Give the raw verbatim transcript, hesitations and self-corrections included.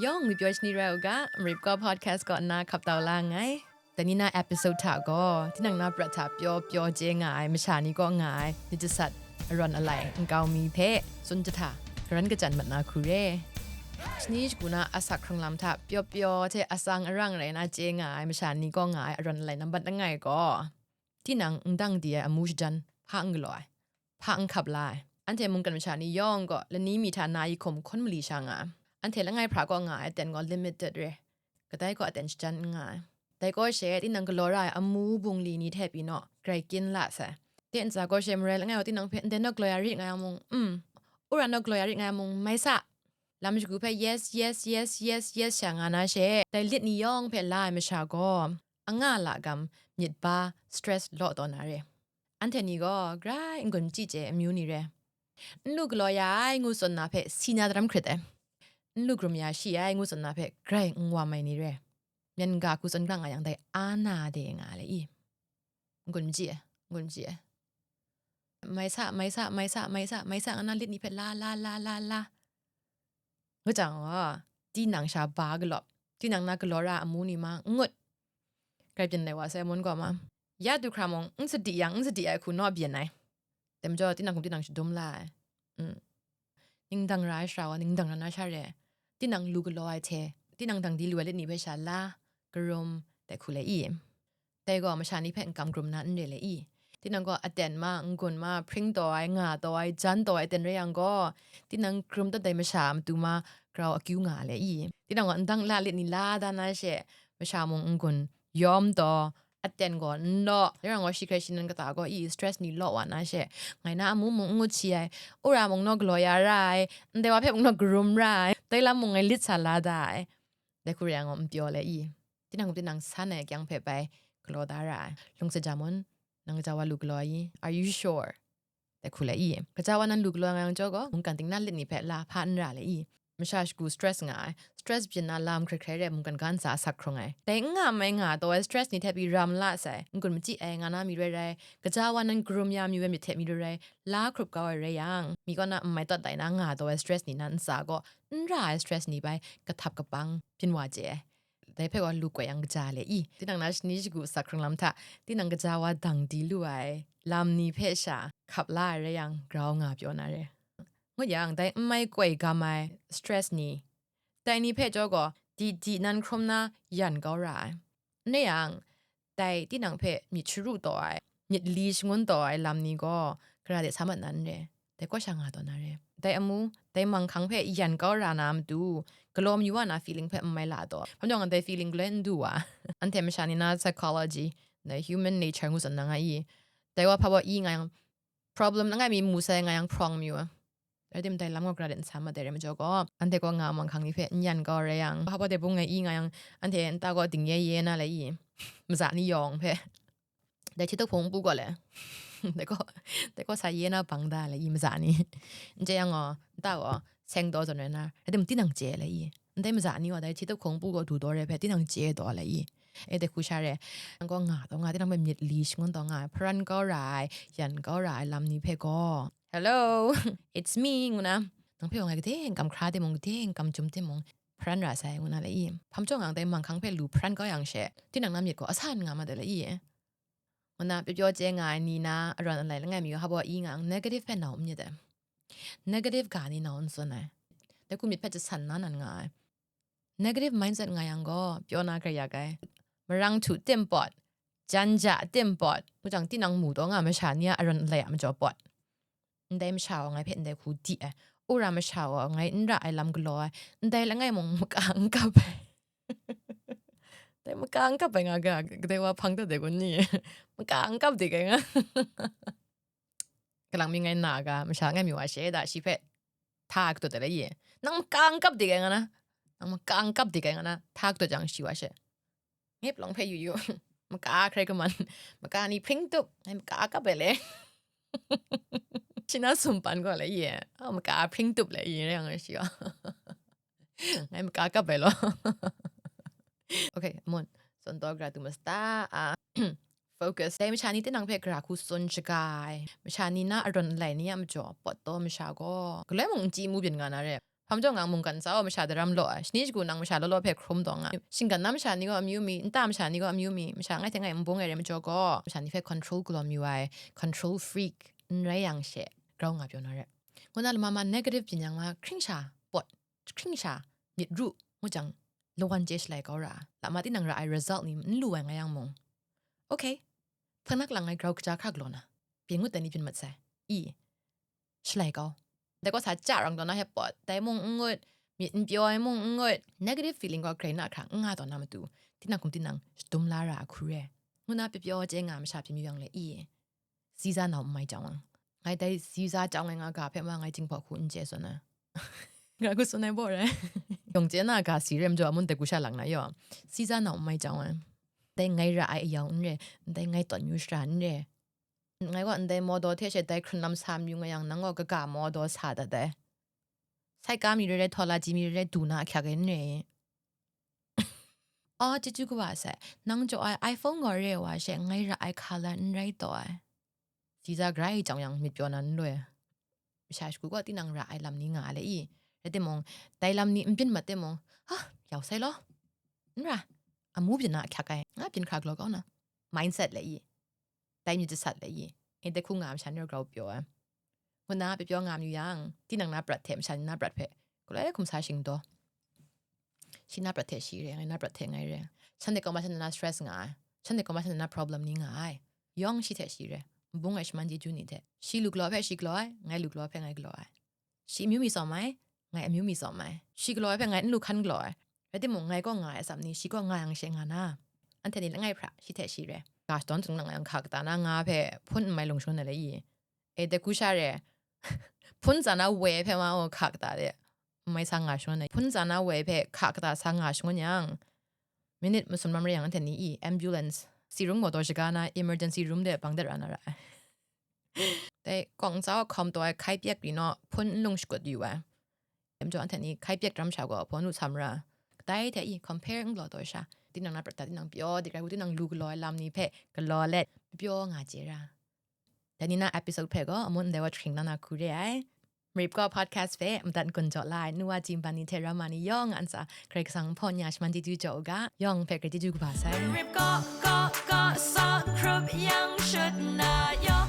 Yawng ngwi pyaw shani rai u ga, Marip kaw podcast kaw nna hkap tau la nngai. Dai ni na episode hta gaw, tinang na prat hta pyaw pyaw chye nga ai masha ni kaw nga ai myit jasat arawn alai nkau mi hpe tsun jahta, karan kachyan mat na hku re. Shani shagu na asak hkrung lam hta pyaw pyaw hte atsang arang rai na chye nga ai masha ni kaw nga ai arawn alai nambat langai gaw, tinang n dang di ai amu shajan hpa n galaw ai, hpa n hkap la ai. Anhte mungkan masha ni yawng gaw lani mi hta na yi hkum hkawn mali sha nga ai. Anhte langai hpra kaw nga ai aten gaw limited re, kadai gaw aten shajan n nga ai. Dai kaw she, tinang galaw ra ai amu bungli ni hte pyi naw, grai kyin la sai. De ntsa kaw she marai langai gaw, tinang hpe ndai naw galaw ya rit nga yang mung, um, wora naw galaw ya rit nga yang mung, mai sa. Lam shagu hpe yes, yes, yes, yes, yes sha nga na she, dai lit ni yawng hpe la ai masha gaw, anga lagam myit ba stress law taw na re. Anhte ni gaw grai n-gun machyi chye ai amyu ni re. N lu galaw ya ai ngu tsun na hpe si na daram hkrit ai. N lu krum ya shi ai ngu tsun na hpe grai n wam ai ni re. Myen ga hku tsun ra nga yang, dai a na de nga le i. N-gun machyi ai, n-gun machyi ai. Mai sa, mai sa, mai sa, mai sa, mai sa, nga na lit ni hpe la, la, la, la, la. Ngu jang gaw, tinang sha ba galawp, tinang na galaw ra amu ni ma n ngut. Grai byin lai wa sai, amun gaw ma. Ya du hkra mung, n sadi yang, n sadi ai hku naw byin ai. Dai majaw, tinang hkum tinang shadum la ai. Mm. Ning dang ra ai shara wa, ning dang ra na sha re. Tinang lu galaw ai hte, tinang dang di lu ai lit ni hpe sha la, karum, dai hku le i. Dai gaw masha ni hpe n kam karum na n re le i. Tinang gaw aten ma, n-gun ma, hpring taw ai, nga taw ai, jan taw ai aten rai yang gaw, tinang karum dat ai masha a matu ma grau akyu nga le i. Tinang gaw ndang la lit ni la da na she, masha mung n-gun yawm taw, aten gaw n law, rai yang gaw shi hkrai shi nan kata gaw i stress ni law wa na she, ngai na amu mung n ngut shi ai, wora mung naw galaw ya ra ai, ndai wa hpe mung naw karum ra ai, dai lam mung ngai lit sa la da ai, dai hku rai yang gaw n pyaw le i. Tinang tinang san ai kyang hpe bai galaw da ra ai. Lung saja mun, nang kaja wa lu galaw ai i? Are you sure? Dai hku le i. Kaja wa nan lu galaw nga yang jaw gaw, mungkan ting na lit ni hpe la hpa n ra le i. Masha shagu stress nga ai. Stress byin na lam hkrai hkrai re ai mungkan ga ntsa asak hkrung ai. Dai n nga mai nga taw ai stress ni hte pyi ram la sai. N-gun machyi ai nga na mi rai rai, kaja wa nan karum ya mi ai myit hte mi rai rai, la hkrup kau ai rai yang, mi kaw na n mai tawt tai na nga taw ai stress ni na ntsa gaw, n ra ai stress ni bai kahtap kapang byin wa chye ai. Dai hpe gaw lu koi yang kaja le i. Tinang na shani shagu asak hkrung lam hta, tinang kaja wa dang di lu ai lam ni hpe sha hkap la ai rai yang, grau nga pyaw na re. Ngut yang, dai n mai koi gam ai stress ni, dai ni hpe jaw gaw, di di nan hkrum na yan kau ra ai. N rai yang, dai tinang hpe myit sharu taw ai, myit li shangun taw ai lam ni gaw, gara de sa mat na n re. Dai kaw sha nga taw na re. Dai amu, dai manghkang hpe yan kau ra na matu, galaw mayu wa na feeling hpe n mai la taw. Hpa majaw dai feeling galoi n du wa. Anhte masha ni na psychology, dai human nature ngu tsun na nga i. Dai wa hpa baw i nga yang, problem langai mi mu sai nga yang hprawng mayu ai. Rai tim, dai lam gaw gara de n sa mat ai rai majaw gaw, anhte gaw nga manghkang ni hpe n yan kau rai yang, hpa baw dai bung ngai i nga yang, anhte nta gaw dingye ye na le i, maza ni yawng hpe. Dai hti tuk hpung pu gaw le, dai gaw, dai gaw sa ye na bang da le i, maza ni. N chye yang gaw, nta gaw seng taw zawn rai na, rai tim, tinang chye le i. Ndai maza ni gaw dai hti tuk hpung pu gaw du taw re hpe, tinang chye taw le i. E, dai hku sha re, nang gaw nga taw nga, tinang hpe myit li shangun taw nga, hparan kau ra ai, yan kau ra ai lam ni hpe gaw, "Hello, it's me," ngu na, "Nang hpe gaw ngai gade n kam hkra timung, gade n kam jum timung, hparan ra sai," ngu na le i. Hpa majaw nga dai manghkang hpe lu hparan kau yang she, tinang na myit gaw asan nga mat ai le i. Ngu na pyaw pyaw chye nga ai ni na arawn alai langai mi gaw, hpa baw i nga yang, negative hpe nau n myit ai. Negative ga ni nau n tsun ai. Dai hku myit hpe jasan na nan nga ai. Negative mindset nga yang gaw, pyaw na grai yak ai. Marang htu tim pawt, jan ja tim pawt, ngu jang tinang mu taw nga masha ni a arawn alai a majaw pawt. Ndai masha gaw ngai hpe ndai hku di ai, wora masha gaw ngai n ra ai lam galaw ai, ndai langai mung maka n kap ai. Dai maka n kap ai nga ga, kadai wa hpang dat ai kun ni? Maka n kap dik ai nga. Kalang mi ngai na ga, masha langai mi wa she da, shi hpe hta katut ai la i? Nang maka n kap dik ai nga na? Nang maka n kap dik ai nga na? Hta katut jang shi wa she, ngai palawng hpe yu yu, maka hkrai kaman, maka ni hpring tup, ngai maka kap ai le. Shi na sumpan gaw le i, a, maka hpring tup le i, rai yang shi gaw, ngai maka kap ai law. Okay, amun, tsun taw gara tu masta a, focus. Dai masha ni tinang hpe gara hku tsun shaga ai. Masha ni na arawn alai ni a majaw pawt taw masha gaw, galoi mung n chyi mu byin nga na re. Hkam jawng ngang mungkan tsau masha daram law ai, shani shagu nang masha law law hpe hkrum taw nga. Shinggan na masha ni gaw amyu mi, nta masha ni gaw amyu mi, masha ngai hte ngai nbung ai rai majaw gaw, masha ni hpe control galaw mayu ai, control freak n rai yang she, grau nga pyaw na re. Ngu na lama ma negative byin yang ma, hkring sha, pawt, hkring sha, myit ru, ngu jang, lawan chye shalai kau ra, lama tinang ra ai result ni n lu ai nga yang mung. Okay, hpangnak lang ngai grau kaja hkra galaw na, byin ngut dai ni byin mat sai, i, shalai kau. Dai kaw sa ja rang taw na hpe pawt, dai mung n ngut, myit n pyaw ai mung n ngut, negative feeling gaw grai na hkra n nga taw na matu, tinang hkum tinang shadum la ra a hku re. Ngu na pyaw pyaw chye nga masha hpyi mayu yang le i, Siza nau n mai jang wa. Ngai dai siza jang ai nga ga hpe ma ngai jinghpaw hku n chye sawn ai. Nga hku sawn ai baw rai. Yawng chye na ga si rem jaw amun dai gu sha lang na yaw. Siza nau n mai jang wa. Dai ngai ra ai ayau n re, dai ngai tawn yu shara n re. Ngai gaw ndai mawdaw hte she dai hkrun lam sa mayu nga yang, nang gaw kaga mawdaw sa dat ai. Saika mi re re, htawla ji mi re re, du na ahkyak ai n re. Aw, chyeju kaba sai, nang jaw ai iPhone gaw re wa she, ngai ra ai hka la n rai taw ai. Siza grai jang yang myit pyaw na n loi. Masha shagu gaw tinang ra ai lam ni nga ai le i. Rai timung, dai lam ni n byin mat timung, ha, yau sai law. N ra, amu byin na ahkyak ai, nga byin hkra galaw kau na. Mindset le i. Dai myit jasat le i. E dai hku nga masha ni rau grau pyaw ai. Ngu na pyaw nga mayu yang, tinang na prat hte masha ni na prat hpe, galoi hkum sa shingdaw. Shi na prat hte shi re, ngai na prat hte ngai re. Shanhte kaw ma shanhte na stress nga ai. Shanhte kaw ma shanhte na problem ni nga ai. Yawng shi hte shi re. Nbung ai shaman chyeju ni hte. Shi lu galaw hpe shi galaw ai, ngai lu galaw hpe ngai galaw ai. Shi amyu mi tsawm ai, ngai amyu mi tsawm ai. Shi galaw ai hpe ngai n lu hkan galaw ai. Rai timung, ngai gaw nga ai atsam ni, shi gaw nga yang she nga na. Anhte ni langai hpra, shi hte shi re. Ga shadawn htung lang yang hka kata na nga hpe hpun n mai lung shangun ai le i. E dai hku sha re. Hpun tsa na woi hpe ma, o, hka kata de. N mai sa nga shangun ai. Hpun tsa na woi hpe hka kata sa nga shangun yang, minute masum lam rai yang, anhte ni i, ambulance, sirung mawdaw shaga na emergency room de bang dat ra na ra ai. Dai kawng tsau hkawm taw ai hkai pyek ri naw, hpun n lung shakut yu ai. Yam jaw anhte ni hkai pyek daram sha gaw hpaw nu sam ra. Kadai hte i compare n galaw taw sha, tinang na prat hta tinang pyaw dik rai u, tinang lu galaw ai lam ni hpe galaw let, pyaw nga chye ra. Dai ni na episode hpe gaw amun ndai wa jahkring na na hku re ai. Marip kaw podcast hpe madat n-gun jaw la ai, nu wa ji nban ni hte rau ma ni yawng a ntsa Karai Kasang nhpaw nya shaman chyeju jaw u ga, yawng hpe grai chyeju kaba sai. Rip kaw, kaw, kaw, sa hkrup yang shut na yaw,